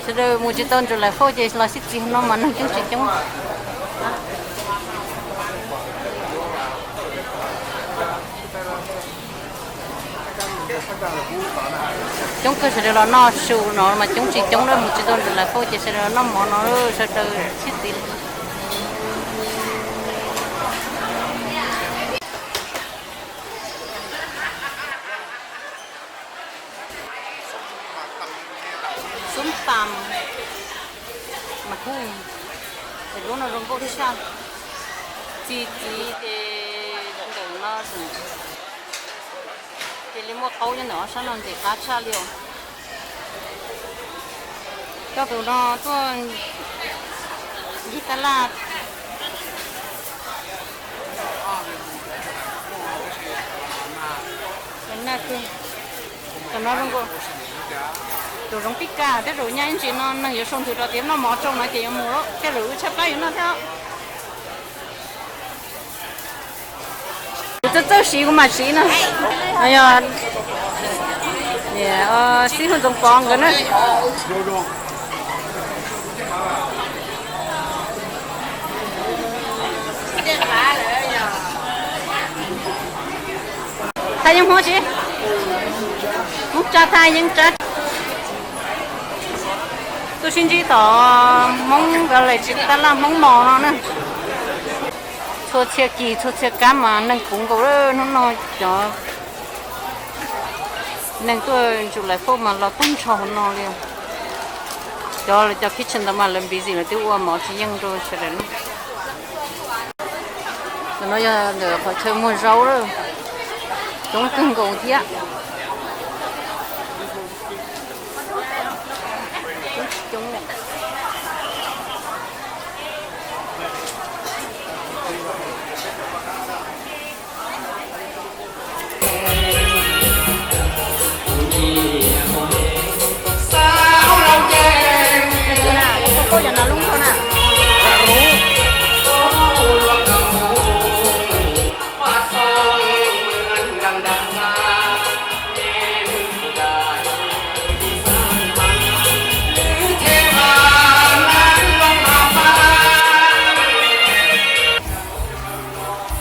Sawv daws mus tsis tau Ntsum Lais Fauj ces los sib txig no mas neeg coob tsis coob. Coob kawg, sawv daws los noj su no mas coob tsis coob na, mus tsis tau Ntsum Lais Fauj ces sawv daws los noj mov no, sawv daws sib txig. Xub tas mas kuj, es lub no zoo nkauj tshaj. Txi txiv ces ntawm no xwb, ces li muaj qaub nyob ntawm ob sab no ntxim qab tshaj li os. Coj tus no tuaj ncig tab laj. Tus no zoo nkauj, tus zoo pib kaj, tej zaum nyaj ib ntsis no neeg yuav sau ntawv rau tias noj mov tsoo no ces yuav mus lawm, tej zaum wb tshaj plab yuav noj thiab. Kuv txawj txawj siv kuv mam siv no. Yog xib hwb Ntxoov Pov nkawd na. Thaj yeeb Hmoob tsis, Hmoob Tsab, thaj yeeb Tsab. Tuaj sib ntsib tom Hmoob Village, tab laj Hmoob Mall no na. Txhua txhia kis txhua txhia kab mas neeg puv nkaus lawm hnub no. Cov neeg tuaj Ntsum Lais Fauj mas los tag nrho hauv no li. Cov, cov kitchen ntawd mas lawv busy, lawv twb ua mov tsis yeej rau sawv daws noj. Ntawm no yog ntawm qhov chaw muag zaub lawm, coob kawg nkaus thiab.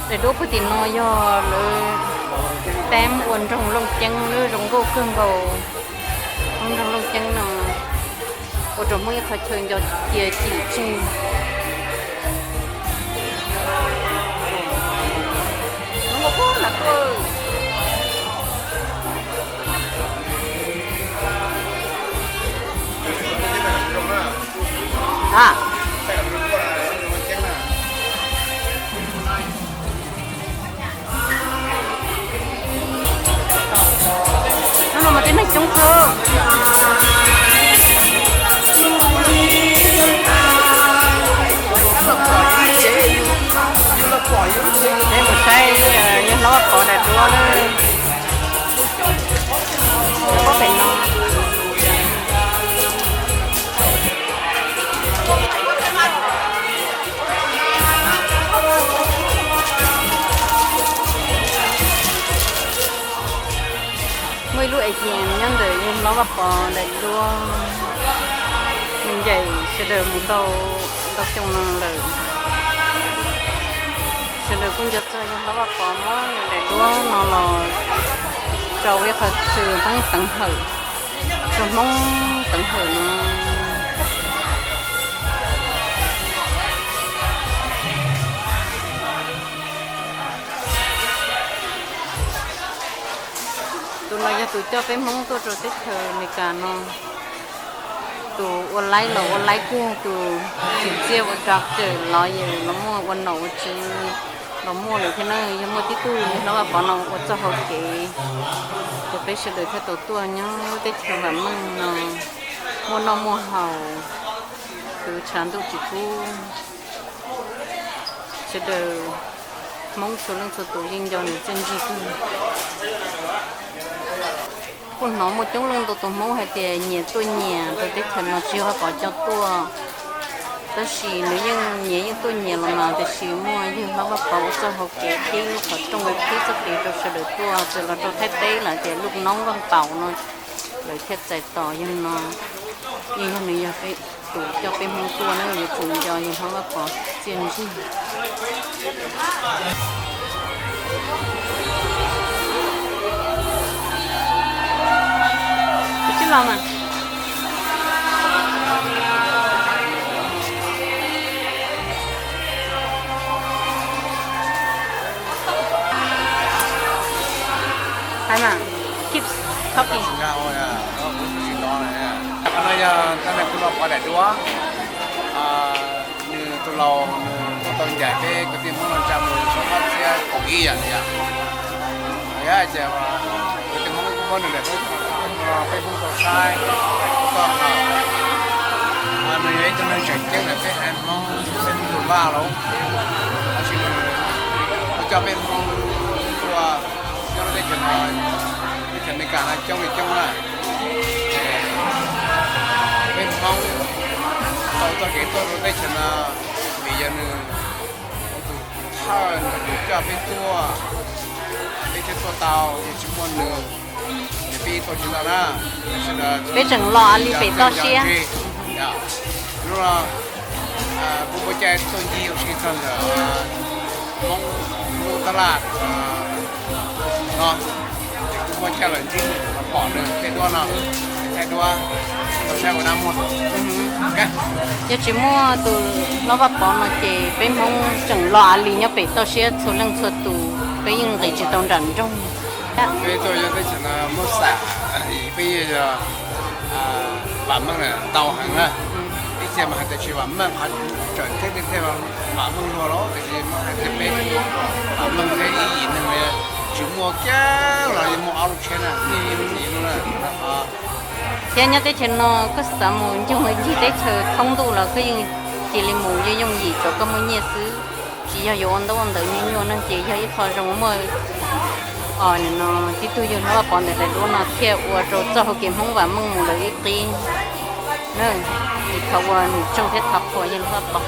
Daim duab puag tim no yog lawv teeb ua nroog Looj Ceeb, lub zoo nkauj kawg nkaus. Lub nroog Looj Ceeb no ua rau Hmoob ib qhov chaw nco cia cim tseg. Hnub no mas tib neeg coob kawg. Peb mus saib yawg hlob Vaj Pov daim duab na. Pob pem no. Muaj ib lub es tis em nyob ntawm yawg hlob Vaj Pov daim duab. Nws ncaim sawv daws mus tau ntau xyoo no lawm. Sawv daws kuj nco txog yawg hlob Vaj Pov muab nws daim duab no los rau ib qho txwv Hmoob teev hawm, rau Hmoob teev hawm no. Tus no yog tus coj peb Hmoob tuaj rau teb chaws Amelikas no. Tus ua laib los ua laib kiag, tus tsim txiaj ua doctor, lawyer los muaj, ua nom ua tswv los muaj lawm thiab na. Yog muaj tib tug yawg hlob Vaj Pov no ua txoj hau kev rau peb sawv daws thiaj tau tuaj nyob teb chaws vam meej no, muaj noj muaj haus, kwv tshav ntuj tsis kub. Sawv daws Hmoob txhua leej txhua tus yeej nco nws txiaj ntsig kawg. Kuj hnov muaj coob leej ntau tus Hmoob hais tias nyias tuaj nyias rau teb chaws no tsis yog Vaj Pov coj tuaj, tab sis nws yeej nyias yeej tuaj nyias los mas, tiam sis muaj yawg hlob Vaj Pov ua txoj hau kev qhib lub qhov rooj, qhib txoj kev rau sawv daws tuaj, txawm los rau Thaib teb lawm tias lub noob Vaj Paus no Lawv thiaj txais tos yawg no, yeej yog nws yog tus coj peb Hmoob tuaj na, yuav tsum nco yawg Hlob Vaj Pov txiaj ntsig. Tsis los mas. Hais mas, keep talking. Qhov no yog tab sis kuv los pov daim duab, nws tus laus nws kuj tau ncaim peb kwv tij Hmoob no tsa mus sab qab txhiab kaum ib yam li yom. Yog ces kwv tij Hmoob kuj muab nws daim duab, peb Hmoob tau saib, tau khaws. Nws yog ib tug neeg tseem ceeb ntawm peb haiv Hmoob, peb Hmoob tus vaj los, tab sis nws kuj coj peb Hmoob tuaj nyob lub teb chaws no, teb chaws Amelikas no coob li coob na. Peb Hmoob tau txoj kev tuaj rau teb chaws no vim yog nws tus thawj nws coj peb tuaj, peb thiaj tuaj tau, yog tsis muaj nws ces peb tuaj tsis tau na. Peb tseem los li pem toj siab. Hnub no kuv muaj caij tuaj ncig ua si txog ntawm Hmoob lub tab laj no, ces kuv muaj caij los ntsib los pom nws tej duab no, thaij duab rau saib ua dab muag. Yog tsis muaj tus Hlob Vaj Pov no ces peb Hmoob tseem los av li nyob pem toj siab txhua leej txhua tus, peb yeej nqis tsis tau nram nroog. Peb tuaj nyob teb chaws no muab xam, peb yog vam meej ntau heev na. Ib txhia mas hais tias tsis vam meej, qhov tseem ceeb tiag tiag vam meej luag los, tiam sis hais tias peb vam meej thiab ib yim neeg tsis muaj kiag los yeej muaj ob lub tsheb na. Thiab nyob teb chaws no koj xav mus ncoog ncig teb chaws thoob ntuj los koj yeej cia li mus yooj yooj yim tsuav koj muaj nyiaj xwb. Tsis yog yuav ua ntaub ua ntawv nyuaj nyuaj no ces yog ib qho zoo muaj, o, no tib tug yawg Hlob Vaj Pov ntawm daim duab no thiaj ua rau txoj hau kev Hmoob vam meej mus lawm ib qib. Ces thov ua nws tsaug thiab thov qhuas yawg Hlob Vaj Pov.